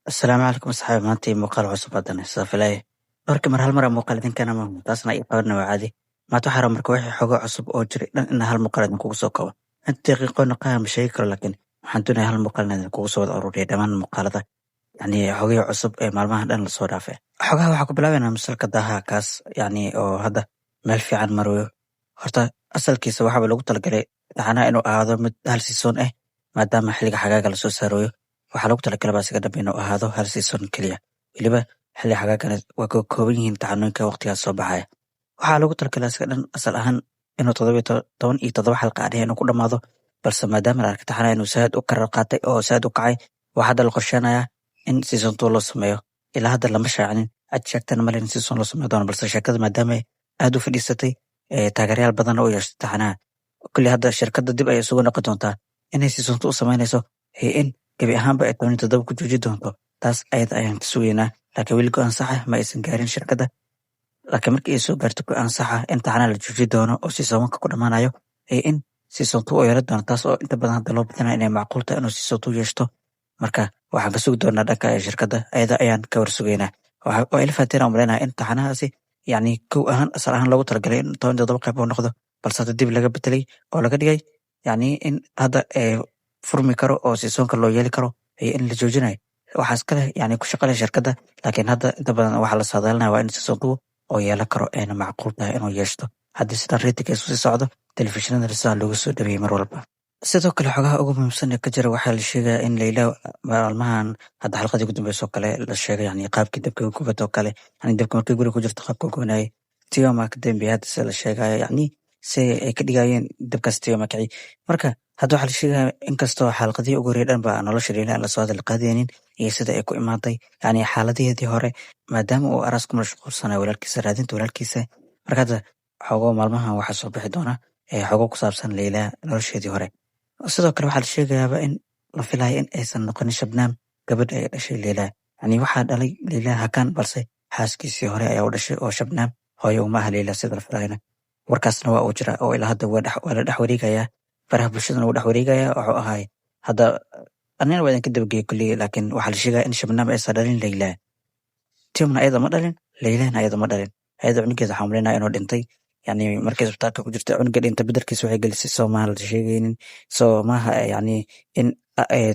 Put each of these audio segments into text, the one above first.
Asalaamu calaykum asxaabi, maanta iyo muuqaal cusub haddana sida filaya. Dhowrkii mar hal mar aan muuqaal idinkeena ma taasna ii qabanna waa caadi. Maanta waxaa rabaa marka wixii xogo cusub oo jiray dhan inaan hal muuqaal idinkugu soo koobo. Inta daqiiqo noqoya ma sheegi karo, laakiin waxaan doonayaa hal muuqaal inaan idinkugu soo wada ururiyo dhammaan muuqaalada, yacni xogihii cusub ee maalmahan dhan lasoo dhaafay. Xogaha waxaa ku bilaabaynaa musalka Daaha, kaas yacni oo hadda meel fiican marayo. Horta asalkiisa waxaaba loogu talagalay taxanaha inuu ahaado mid hal season ah, maadaama xilliga xagaaga lasoo saarayo. Waxaa loogu talagalay baa isaga dhanba inuu ahaado hal season keliya. Weliba xilliga xagaagana waa ka kooban yihiin taxanooyinka waqtigaas soo baxaya. Waxaa loogu talagalay isaga dhan asal ahaan inuu 17 xalqa ah inuu ku dhamaado, balse maadaama la arkay taxanaha inuu saad u karar qaatay oo saad u kacay, waxaa hadda la qorsheenayaa in season 2 loo sameeyo. Ilaa hadda lama shaacinin, cid sheegtana male in season loo sameyn doono, balse sheekada maadaama ay aad u fadhiisatay, taageerayaal badan u yeeshatay taxanaha, kulli hadda shirkadda dib ayay isugu noqon doontaa inay season 2 u sameynayso iyo in gebi ahaanba ay 17 ku jooji doonto. Taas ayada ayaan ka sugaynaa, laakiin weli go'aan sax ah ma aysan gaarin shirkadda. Laakiin markii ay soo gaarto go'aan sax ah in taxanaha la jooji doono oo season 1 ku dhamaanayo iyo in season 2 oo yeelan doono, taas oo inta badan hadda loo badinayo inay macquul tahay inuu season 2 yeeshto. Marka waxaan ka sugi doonaa dhanka shirkadda, ayada ayaan ka war sugaynaa. Waa ila fahanteen aan umaleynaya in taxanahaasi yacni kow ahaan asal ahaan loogu talagalay in 17 qayb uu noqdo, balse hadda dib laga bedelay oo laga dhigay yacni in hadda furmi karo oo seasonka loo yeeli karo iyo in la joojinayo. Waxaa iska leh yacni ku shaqa leh shirkadda, laakiin hadda inta badan waxaa la saadaalinaya waa in season 2 oo yeelan karo, ayna macquul tahay inuu yeeshto haddii sidan ratingka isu sii socdo, telefishinada sidaa loogu soo dhaweeyey mar walba. Sidoo kale xogaha ugu muhiimsan ee ka jira waxaa la sheegayaa in Leyla maalmahan hadda xalqadii ugu dambeysay oo kale la sheegay, yani qaabkii dabka gubad oo kale, yani dabka markii guriga ku jirto qaabka gubanayay, Tioma ka dambeeyay hadda sida la sheegayo, yacni si ay ka dhigayeen dabkaas Tioma kiciy. Marka hadda waxaa la sheegaya inkastoo xalqadihii ugu horreeyay dhan ba nolosha Leyla aan lasoo hadal qaadaynin iyo sida ay ku imaatay, yacni xaaladaheedii hore, maadaama uu Aras ku mashquulsanayo walaalkiisa, raadinta walaalkiisa. Marka hadda xogo maalmahan waxaa soo bixi doona xogo ku saabsan Leyla nolosheedii hore. Sidoo kale waxaa la sheegayaaba in la filayo in aysan noqonin Shabnam gabadha ay dhashay Leyla. Yani waxaa dhalay Leyla Hakan, balse xaaskiisii hore ayaa u dhashay oo Shabnam hooyo uma aha Leyla sida la filayana. Warkaasna waa uu jiraa oo ilaa hadda waa la dhex wareegayaa, baraha bulshadana wuu dhex wareegayaa. Wuxuu ahay hadda anina waa idinka dabageeyey kulli, laakiin waxaa la sheegaya in Shabnam aysan dhalin Leyla. Tiomna ayada ma dhalin, Leylana ayada ma dhalin. Ayada cunugeeda waxaan umaleynaya inuu dhintay, yani markay isbitaalka ku jirtay cunuga dhinta bedelkiisa waxay gelisay, soo maaha la sheegaynin, soo maaha yani in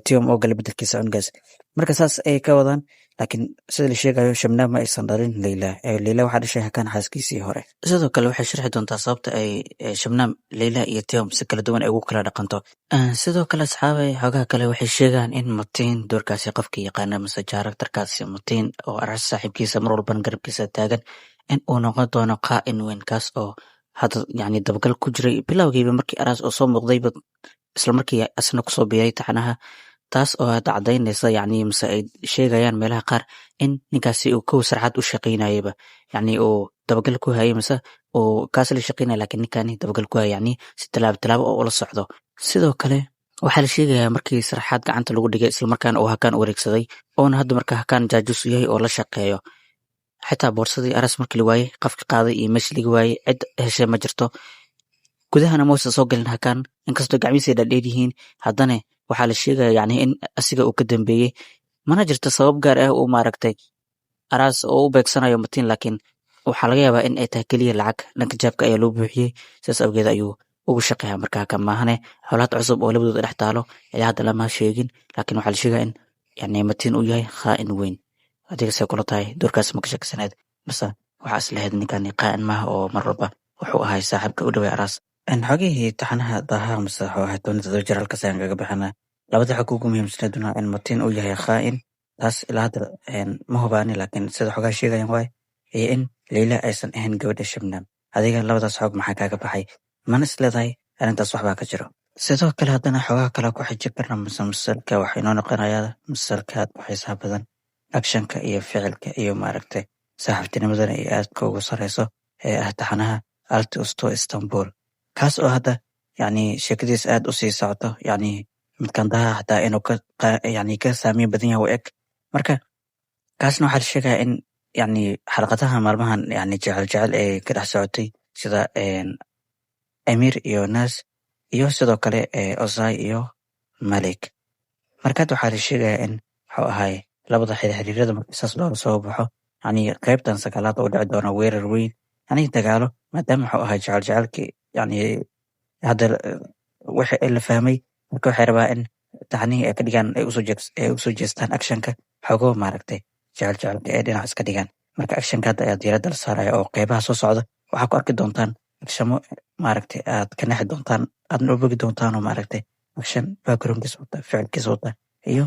Tiom oo galay bedelkiisa cunugaas. Marka saas ayay ka wadaan, laakiin sida la sheegayo Shabnam ma aysan dhalin Leyla. Leyla waxaa dhashay Hakan xaaskiisii hore. Sidoo kale waxay sharxi doontaa sababta ay Shabnam Leyla iyo Tiom si kala duwan ay ugu kala dhaqanto. Sidoo kale asxaabay, xogaha kale waxay sheegaan in Matiin doorkaasi qofka yaqaana mase characterkaasi Matiin oo Aras saaxiibkiisa mar walbana garabkiisa taagan in uu noqon doono qaa'in weyn, kaas oo hadda yacni dabagal ku jiray bilowgiiba markii Aras oo soo muuqdayba, isla markii asna kusoo biiray taxanaha, taas oo hadda caddaynaysa yacni mase ay sheegayaan meelaha qaar in ninkaasi uu kow sarxad u shaqaynayayba, yacni uu dabagal ku hayay mase uu kaas la shaqaynaya, laakiin ninkani dabagal ku hayay, yacni si tallaabo tallaabo oo ula socdo. Sidoo kale waxaa la sheegayaa markii sarxaad gacanta lagu dhigay, islamarkaana uu Hakaan wareegsaday, oona hadda marka Hakaan jaajus yahay oo la shaqeeyo. Xitaa boorsadii Aras markii la waayey, qafka qaaday iyo meeshii laga waayey cid heshay ma jirto. Gudahana muusan soo galin Hakaan, inkastoo gacmihiisa ay dhaadheer yihiin, haddana waxaa la sheegaya yacni in asiga uu ka dambeeyey. Mana jirto sabab gaar ah uu maaragtay Aras oo u beegsanayo Matiin, laakiin waxaa laga yaabaa in ay tahay keliya lacag dhanka jaabka ayaa loo buuxiyey, sidaas awgeed ayuu ugu shaqeeyaa. Marka Hakaan maahane xolaad cusub oo labadooda dhex taalo ilaa hadda lama sheegin, laakiin waxaa la sheegaya in yacni Matiin uu yahay khaa'in weyn. Adiga see kula tahay? Doorkaas ma ka shakisaneed mase waxaa is lahayd ninkani qaa'in maaha oo mar walba wuxuu ahay saaxiibka u dhaway Aras? Xogihii taxanaha Daaha mase wuxuu ahay 17 jir halkaas ayaan kaga bixinaa. Labada xog ugu muhiimsaneed in Matiin uu yahay khaa'in, taas ilaa hadda ma hubaani, laakiin sida xogaha sheegayan waay, iyo in Leyla aysan ahayn gabadha Shabnam. Adiga labadaas xog maxaa kaaga baxay? Mana is leedahay arrintaas waxbaa ka jiro? Sidoo kale haddana xogaha kale ku xiji karna mase musalka waxaa inoo noqonayaa musalka aad u xiisaha badan, actionka iyo ficilka iyo maaragtay saaxiibtinimadana ay aadka ugu sareyso ee ah taxanaha Alt Üstü Istanbul, kaas oo hadda yacni sheekadiis aad u sii socoto, yacni midkan Daha xataa inuu ka yacni ka saameyn badan yahay u eg. Marka kaasna waxaa la sheegayaa in yacni xalqadaha maalmahan yacni jecel jecel ee ka dhex socotay sida Emir iyo Nas iyo sidoo kale Ozay iyo Malik. Marka hadda waxaa la sheegayaa in wuxuu ahay Labada xiriirada markii saas looga soo baxo, yani qaybtan sagaalaad oo dhici doona weerar weyn, yani dagaalo, maadaama wuxuu ahaa jecel jecelkii, yani hadda waxa la fahmay. Marka waxay rabaa in taxnihii ay ka dhigaan ay usoo jeestaan actionka xogo, maaragtay, jecel jecelka ay dhinac iska dhigaan. Marka actionka hadda ayaa diiradda la saaraya, oo qeybaha soo socda waxaa ku arki doontaan actionmo, maaragtay, aad ka nexi doontaan, aadna u bogi doontaan, oo maaragtay action backgroundkiisa wata, ficilkiisa wata, iyo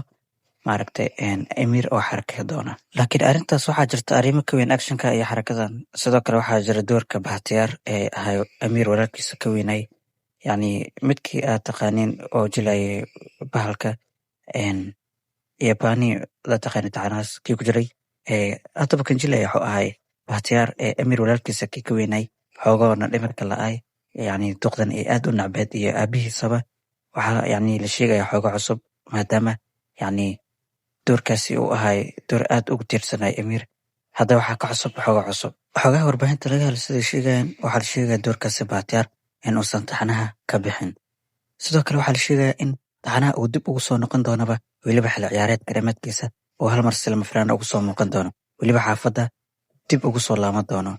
maaragtay Emir oo xarakey doona. Laakiin arrintaas waxaa jirta arrimo ka weyn actionka iyo xarakadan. Sidoo kale waxaa jira doorka Bahtiyaar ee ahay Amiir walaalkiisa ka weynay, yani midkii aad taqaaniin oo jilayay bahalka iyo bani la taqaani taxanaas kii ku jiray. Haddaba kan jilaya wuxuu ahay Bahtiyaar ee Amiir walaalkiisa kii ka weynay, xoogoona dhimirka la'ay, yani duqdan ay aad u nacbeed iyo aabihiisaba. Waxaa yani la sheegaya xoogo cusub, maadaama yani doorkaasi uu ahay door aad ugu tiirsanay Amiir. Hadda waxaa ka cusub xoogo cusub, xoogaha warbaahinta laga helo siday sheegayaan. Waxaa la sheegaya doorkaasi Bahtiyaar in uusan taxanaha ka bixin. Sidoo kale waxaa la sheegaya in taxanaha uu dib ugu soo noqon doonaba, weliba xilli ciyaareedka dhammaadkiisa oo hal mar si lama filaan ugu soo muuqan doono, weliba xaafadda dib ugu soo laaban doono.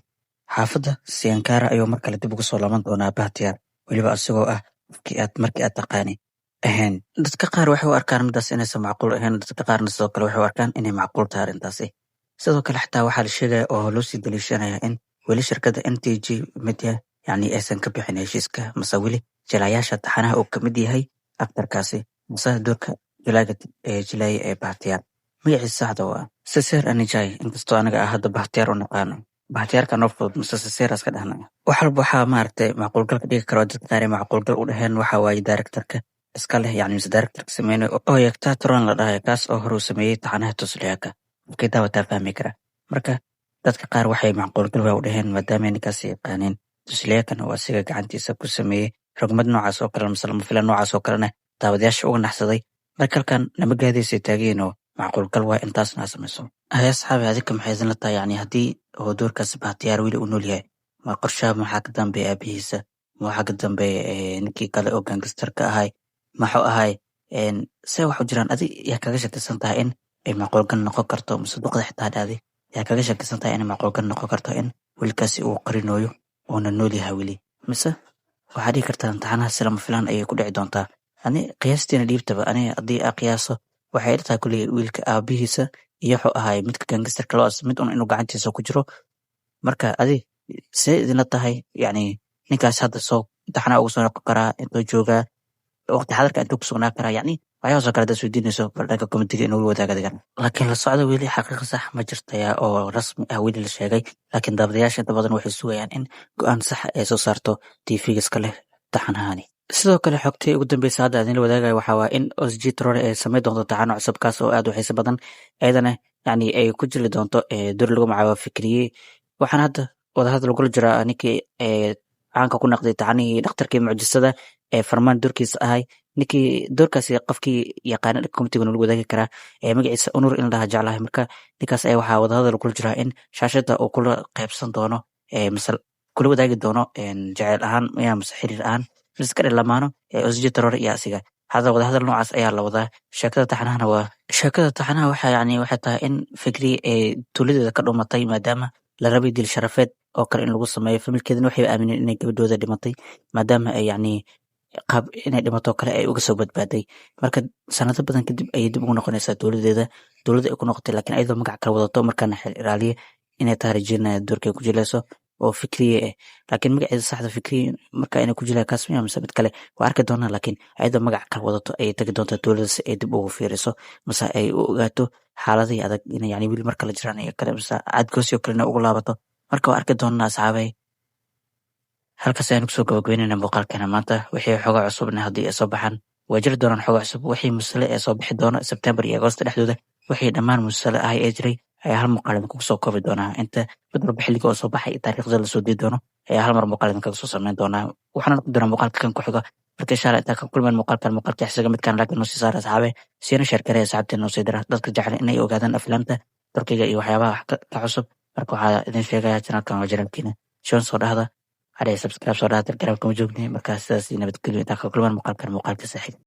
Xaafadda Siyankara ayuu mar kale dib ugu soo laaban doonaa Bahtiyaar, weliba isagoo ah qofkii aad markii aad taqaani ahayn. Dadka qaar waxay u arkaan midaas inaysan macquul ahayn, dadka qaarna sidoo kale waxay u arkaan inay macquul tahay arrintaasi. Sidoo kale xitaa waxaa la sheegaya oo loo sii daliishanaya in weli shirkadda NTG Media yani aysan ka bixin heshiiska, mase weli jilayaasha taxanaha uu kamid yahay actorkaasi, mase doorka jilaaga ee jilaya ee Bahtiyaar, magaciisa saxda waa Seser Anijay, inkastoo anaga ah hadda Bahtiyaar u naqaano. Bahtiyaarka noo fudud mase Seser iska dhahna. Wax walba waxaa maaragtay macquulgal ka dhigi karo, dadka qaar ay macquulgal u dhaheen, waxa waaye directorka iska leh, yani mise directorka sameynayo oo Yekta Turan la dhahayo, kaas oo hore uu sameeyey taxanaha Tusliyaaka. Markay daawataa fahmi kara. Marka dadka qaar waxay macquulgal waa u dhaheen maadaama ninkaasi yaqaaneen, Tusliyaakana uu asiga gacantiisa ku sameeyey rogmad noocaas oo kale, mise lama filan noocaas oo kalena daawadayaasha uga naxsaday. Marka halkan namagaadiisay taageen oo macquulgal waa intaasna ha samayso. Haya asxaabi, adinka maxay idinla tahay? Yani haddii oo doorkaasi Bahtiyaar weli uu nool yahay, ma qorshaha maxaa ka dambeeya aabihiisa? Ma waxaa ka dambeeya ninkii kale oo gangsterka ahay? Maxuu ahay? See wax u jiraan? Adi yaa kaga shakisan tahay in ay macquulgal noqon karto, mise duqda xitaa dhahday yaa kaga shakisan tahay inay macquulgal noqon karto in wiilkaasi uu qarinooyo oona nool yahay weli? Mise waxaa dhihi kartaa imtixaanaha si lama filaan ayay ku dhici doontaa? Ani qiyaastiina dhiibtaba. Ani haddii aa qiyaaso, waxay ila tahay kuley wiilka aabihiisa iyo wuxuu ahay midka gangsterka loo mid un inuu gacantiisa ku jiro. Marka adi see idinla tahay? Yani ninkaas hadda soo imtixaanaha ugu soo noqon karaa? Intuu joogaa waqti xadarka? Intuu kusugnaa karaa? Yani waxyahaas oo kale hadaad isweydiinayso, bal dhanka commentiga inoogu wadaag adigan. Laakiin la socda, weli xaqiiqa sax ma jirtaya oo rasmi ah weli la sheegay, laakiin daawadayaasha inta badan waxay sugayaan in go'aan sax ay soo saarto TV-ga iska leh taxanahani. Sidoo kale xogtii ugu dambeysa hadda idinla wadaagayo waxaa waa in Osg Traore ay sameyn doonto taxano cusub, kaas oo aad u xiiso badan, ayadana yani ay ku jili doonto door lagu magacaabo Fikriye. Waxaana hadda wadahadal lagula jiraa ninkii caanka ku noqday taxanihii Dhakhtarkii Mucjisada ee Farmaan doorkiisa ahay. Ninkii doorkaasi qofkii yaqaana dhanka commentiga lagu wadaagi karaa, ee magaciisa Unur in la dhaha jeclahay. Marka ninkaas ayaa waxaa wadahadal lagula jiraa in shaashada uu kula qaybsan doono, mise kula wadaagi doono jaceyl ahaan ya mise xiriir ahaan mise iska lamaano Osg Traore iyo asiga. Hadda wadahadal noocaas ayaa la wadaa. Sheekada taxanahana waa sheekada taxanaha waxa yani waxay tahay in Fikri ay tuuladeeda ka dhumatay, maadaama la rabay dil sharafeed oo kale in lagu sameeyo. Familkeedana waxay aamineen inay gabadhooda dhimatay, maadaama ay yani qaab inay dhimato kale ay uga soo badbaaday. Marka sanado badan kadib ayay dib ugu noqonaysaa dowladeeda, dowladda ay ku noqotay, laakiin ayadoo magac kala wadato. Markaana xil ilaaliye inay tahay rajeynaya doorkay ku jilayso oo Fikriye ah, laakiin magaceeda saxda Fikriye marka inay ku jilaya kaas miya mise mid kale, waa arki doonaa. Laakiin ayadoo magac kala wadato ayay tagi doontaa dowladda si ay dib ugu fiiriso, mise ay u ogaato xaaladihii adag inay yani weli mar kale jiraan iyo kale, mise cadgoosyo kalena ugu laabato. Marka waa arki doonaa, asxaabay. Halkaas ayaan kusoo gabagabeynayna muuqaalkeena maanta. Wixii xogo cusubna haddii ay soo baxaan, waa jiri doonaan xogo cusub. Wixii musale ee soo bixi doona Sebtembar iyo Agoosto dhexdooda, wixii dhammaan musale ahay ee jiray ayaa hal muuqaal idinkugu soo koobi doonaa. Inta mid walba xilliga oo soo baxay iyo taariikhda lasoo dii doono ayaa hal mar muuqaal idinkaga soo sameyn doonaa. Waxaana noqon doonaa muuqaalka kan ku xiga. Marka insha Allah intaan ka kulmayn muuqaalkan muuqaalka xisaga midkaan, like noo sii saara asxaabe, siina share gareeya asxaabteena, noo sii dira dadka jecel inay ogaadaan aflaamta Turkiga iyo waxyaabaha wax ka cusub. Marka waxaa idin sheegaya, channelkan waa channelkiina, share soo dhahda, hadhay subscribe soo dhahda, Telegram kama joogni. Marka sidaas nabadgelyo, intaan ka kulmaan muuqaalkan muuqaalka saaxiib.